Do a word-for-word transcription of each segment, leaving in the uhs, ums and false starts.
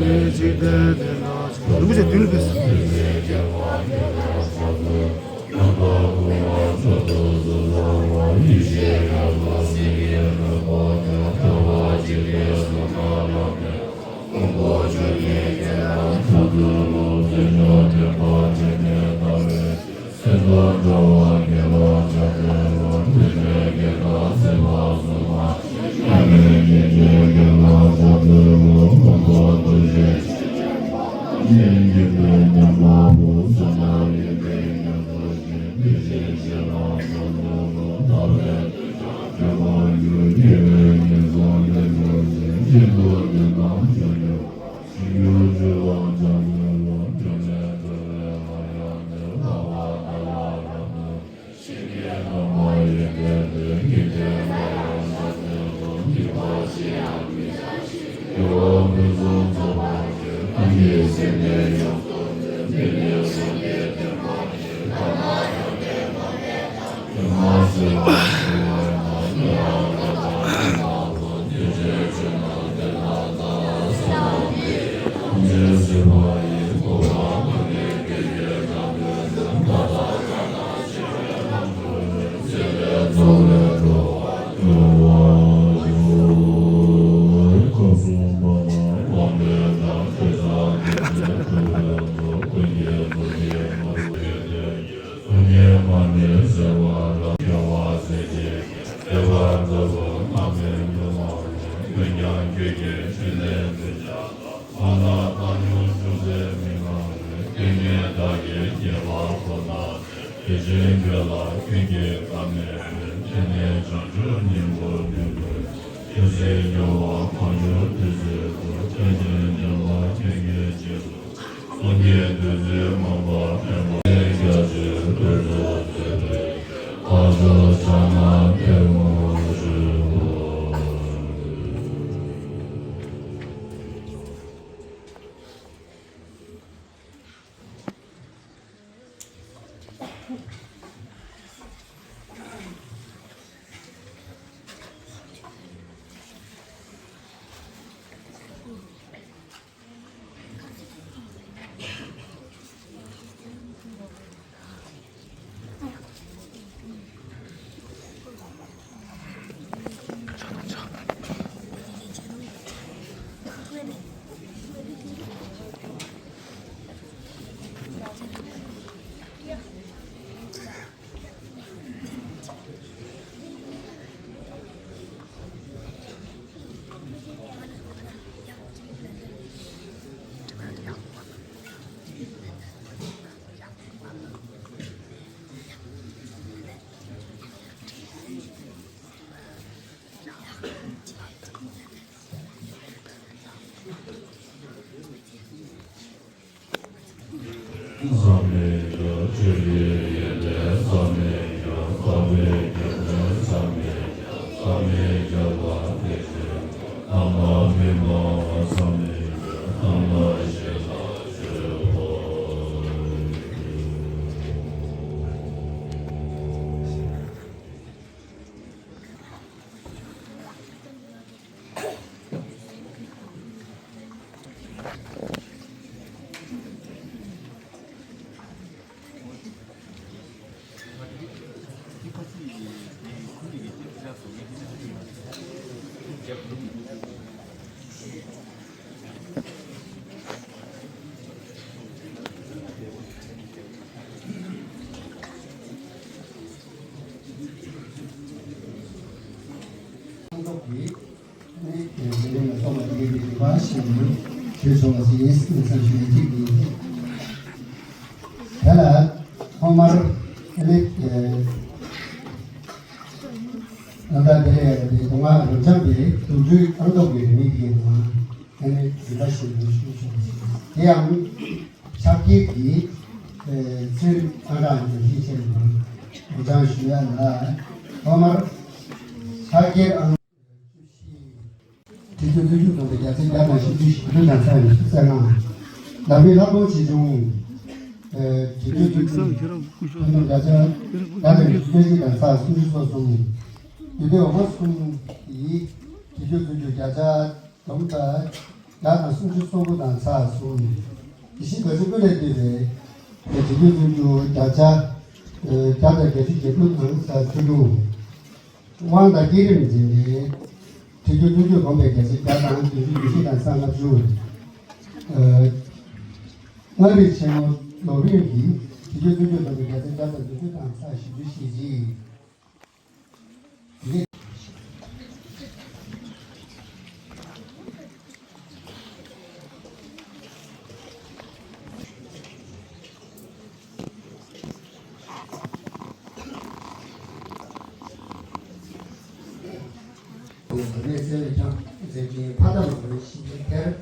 རིན་པོ་ཆེ་མདུན་ལ་ཕེབས་སོང་། ནི་དེ་རིང་ལ་ཐོག་མ་དེ་གའི་རིག་པ་ཞིག་ཞུས་སོང་བ་ཞིག་ཡིན་སྲིད་ཙམ་ཞུ་ཡི་གཅིག་ཡིན། དེ་ལ་ཐོག་མར་ཨ་ནི་ཨ་ད་དེ་ལས་དེ་དུང་ང་རང་འཇམ་པའི་དུག་སྦྲུལ་རྐང་ཐོག་གི་རི་མིག་དེ་དུང་ཨ་ནི་རིག་པ་ཞིག་ཞུས་སོང་བ་ཞིག་དེ་ཡང་། ཕྱག་འཁྱེར་གྱི་ཚུལ་ཨ་རག་ཉམས་ཞིབ་བྱས་ནས་འགོ་སྦྱང་ཞུ་ཡ་ལ། ཐོག་མར་ཕྱག་འཁྱེར་ཨང་བཅུ་བཞི། ཁྲི་བཅུ་བདུན་ཅུ་དང་བརྒྱ་ཚན་བརྒྱ་དང་བཞི་བཅུ་ཞེ་དྲུག་དང་ཚན་ཉི་ཤུ་རྩ་ལྔ། ལམ་རིམ་ལྷག་མཐོང་ཆེ་ཆུང་། ཁྲི་བཅུ་བདུན་ཅུ་ཐུན་མོང་བརྒྱ་ཆ་བརྒྱ་དང་བཞི་བཅུ་གཅིག་དང་ཚན་སུམ་ཅུ་སོ་གསུམ། རྒྱུད་སྡེ་འོག་མ་གསུམ་གྱི་ཁྲི་བཅུ་བདུན་ཅུ་བརྒྱ་ཆ་བསྡོམས་པ། བརྒྱ་དང་སུམ་ཅུ་སོ་དགུ་དང་ཚེག་གསུམ། དེ་བཞིན་རྡོ་རྗེ་ཀུན་ལས་བཏུས་པའི་དྲི་ཆུ་བཙུན་ཆུ་བརྒྱ་ཆ་བརྒྱ་དང་བརྒྱད་ཅུ་གྱ་དྲུག་དང་ཚེག་བཅུ་དྲུག། དབང་དང་བསྐྱེད་རིམ་འཛིན་པའི་དྲི་ཆུ་བཙུན་ཆུ་བསྒོམས་པའི་བརྒྱ་ཆ་བརྒྱ་དང་བདུན་ཅུ་ཉི་ཤུ་དང་ཚེག་ལྔ་བཅུ། ཨ། མངའ་རིས་ཆེན་མོ་ལོག་རིམ་གྱི་དྲི་ཆུ་བཙུན་ཆུ་བསྒོམས་པའི་བརྒྱ་ཆ་བརྒྱ་དང་བདུན་ཅུ་དང་ཚེག་བཞི་བཅུ་ཞེ་གཅིག། གནས་ཚལ་ལས་ཀྱང་མཛད་འཕྲིན་ཕ་དང་མ་ལུས་ཤིང་རྟའི་གཏེར།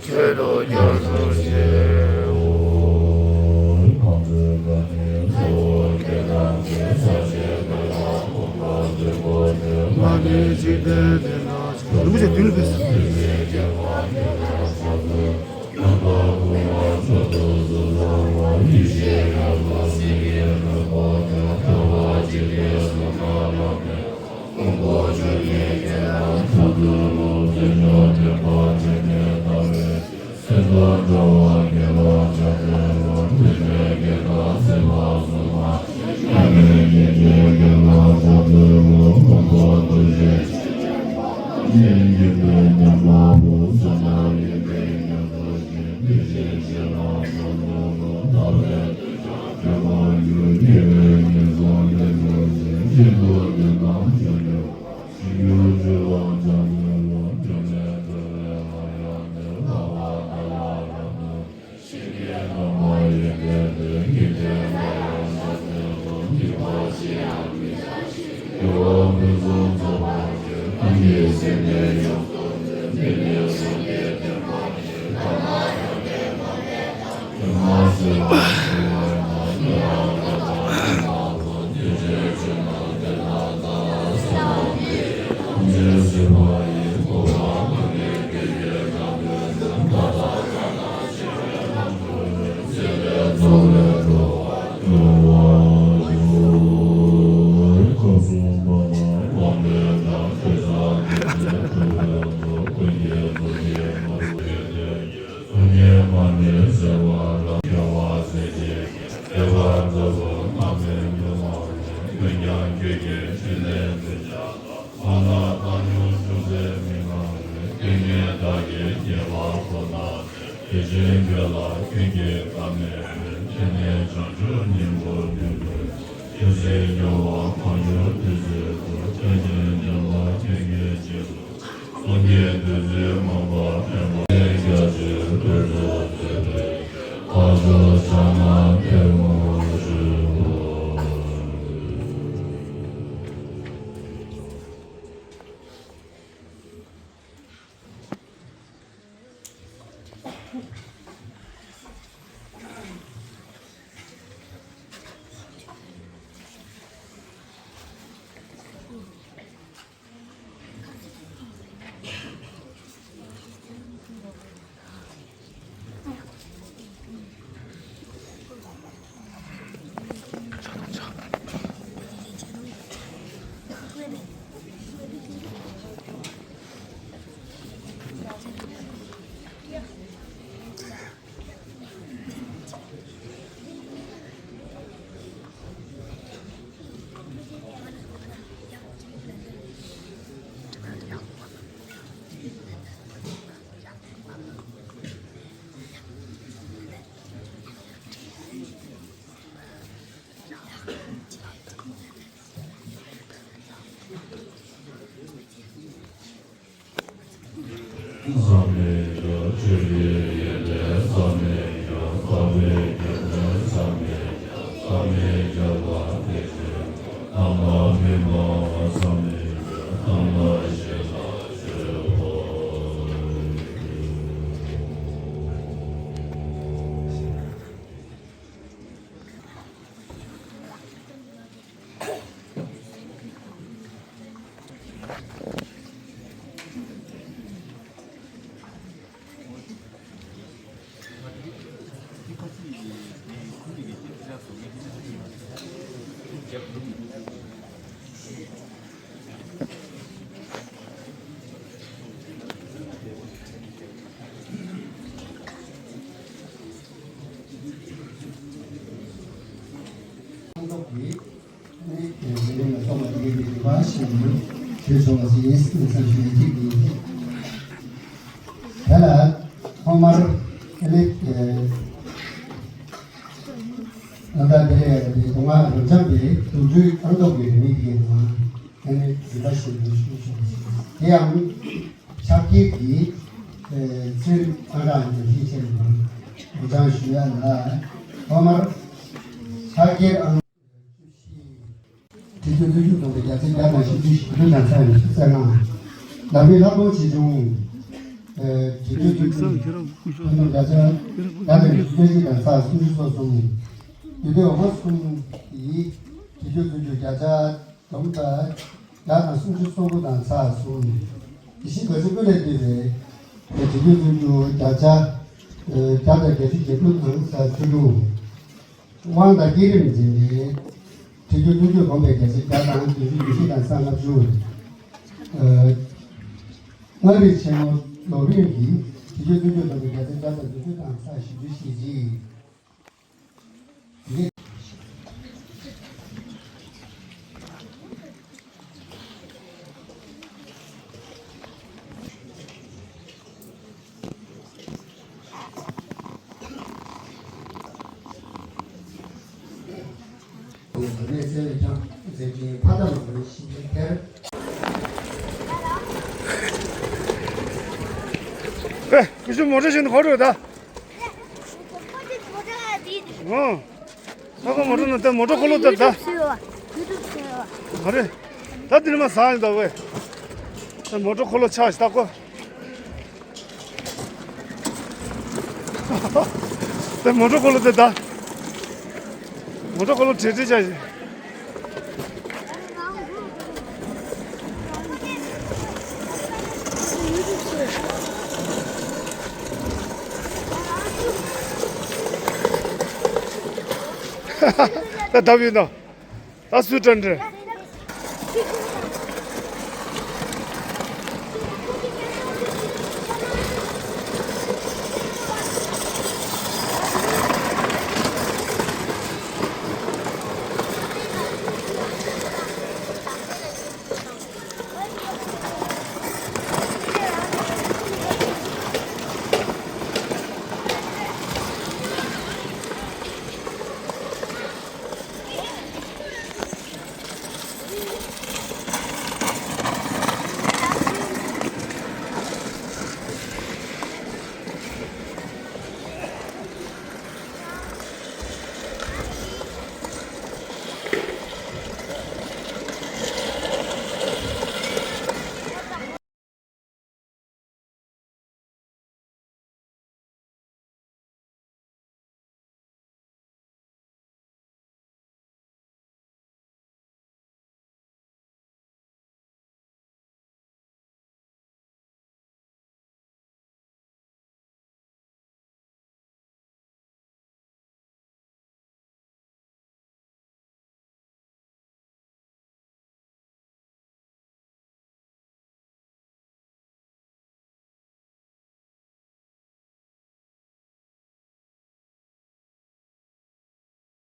ཆོས་དང་རྒྱ་མཚོ་ཆེའོ། གང་ཚེ་ཀ་ནི་གཙོ་བོ་སྐྱེ་དང་འབྲེལ་ས་ཆེ་བའི་ལ་ཕུང་པོ་འདུས་པོ་ནི་མ་ནི་འཇིག་རྟེན་འདི་ན་རིན་པོ་ཆེ་མདུན་ལ་ཕེབས་སོ། ངས་བདག་གི་དགེ་བ་ཁོ་ན་བསྟེན། དེ་བཞིན་གྱུར་ལ་ཀུན་གྱིས་བཀའ་གནང་བའི། དེ་ནས་བྱང་ཆུབ་སྙིང་པོར་འདོད་པའི། ཆོས་སྲིད་སྐྱོང་བ་གང་བྱུང་དུས་གསུམ་དུ། བསྟན་པའི་འབྱུང་བ་ཀུན་གྱི་རྗེས་སུ། གསུང་གི་བདུད་རྩི་མང་པོ་འཕེན་པ། རྒྱ་ཆེར་ཕུལ་དུ་གསོལ་བའི། ཕ་ཇོ་ཕྱག་ན་པདྨོ་བཞུགས་པ། ཨ་ནི་དེ་རིང་ལ་སོགས་པ་དེ་གའི་རིག་པ་ཞིག་ཞུས་སོང་བ་ཞིག་ཡིན་སྲིད་བསམ་ཞུ་ཡི་ཐིག་ཡིན། དེ་ལ་ཐོག་མར་ཨ་ནི་ཨ་ད་དེ་རེད་དེ་དུང་ང་རབ་འབྱམས་པའི་དུག་སྦྲུལ་རྐང་ཐོག་གི་རིང་མིན་དེ་གའི་ནང་ཨ་ནི་རིག་པ་ཞིག་ཞུས་སོང་བ་ཞིག་དེ་ཡང་། ཕྱག་འཁྱེར་གྱི་ཚུལ་ཨ་རག་ཉམས་ཞིབ་བྱས་ནས་ངོ་སྤྲོད་ཞུ་ཡ་ལ། ཐོག་མར་ཕྱག་འཁྱེར་ཨང་བཅུ་བཞི། ཁྲི་བཅུ་བདུན་ཅུ་སྟོང་པའི་རྒྱ་ཆེན་བརྒྱ་དང་བཞི་བཅུ་ཞེ་དྲུག་དང་ཚ་ཡི་ཚེ་ལྔ། ལམ་རིམ་ལྷ་མོ་ཆེ་ཆུང་། ཁྲི་བཅུ་བདུན་ཅུ་ཐུན་མོང་བརྒྱ་ཆ་བརྒྱ་དང་བཞི་བཅུ་གཅིག་དང་ཚ་སུམ་ཅུ་སོ་གསུམ། རྒྱུད་སྡེ་འོག་མ་གསུམ་གྱི་ཁྲི་བཅུ་བདུན་ཅུ་བརྒྱ་ཆ། བསྡོམས་པ་བརྒྱ་དང་སུམ་ཅུ་སོ་དགུ་དང་ཚ་གསུམ། དེ་བཞིན་བཀའ་ཆེན་ཀུན་ལས་བཏུས་པའི་ཁྲི་བཅུ་བདུན་ཅུ་བརྒྱ་ཆ་བརྒྱ་དང་བརྒྱད་ཅུ་གྱ་དྲུག་དང་ཚ་བཅུ་དྲུག། དབང་དང་བསྐྱེད་རིམ་འཛིན་པའི་ཁྲི་བཅུ་བདུན་ཅུ་བསྡོམས་པའི་བརྒྱ་ཆ་བརྒྱ་དང་བདུན་ཅུ་ཉི་ཤུ་དང་ཚ་ལྔ་བཅུ། མངའ་རིས་ཆེན་མོ་ལོ་རིམ་གྱི་ཁྲི་བཅུ་བདུན་ཅུ་བསྡོམས་པའི་བརྒྱ་ཆ་བརྒྱ་དང་བདུན་ཅུ་དང་ཚ་བཞི་བཅུ་ཞེ་གཅིག། ཨེ། ཀུ་ཤུ་མོ་ཊ་ཞིག་ནི་ཧོ་རུ་ད། ཨོ། ད་ཁོ་མོ་ཊ་ནང་ད་མོ་ཊ་འཁོར་ལོ་ད་ད། ཨ་རེ། ད་འདི་ནས་མར་ཟག་ཡིན་ད་ཝེ། ད་མོ་ཊ་འཁོར་ལོ་ཆག་ཞིག་ད་ཁོ། ད་མོ་ཊ་འཁོར་ལོ་དེ་ད། མོ་ཊ་འཁོར་ལོ་བྲེལ་བྲེལ་ཆགས་ཤིག་ད་ལྡབ་ཡིན་ད། ད་སུས་དྲན་དྲན།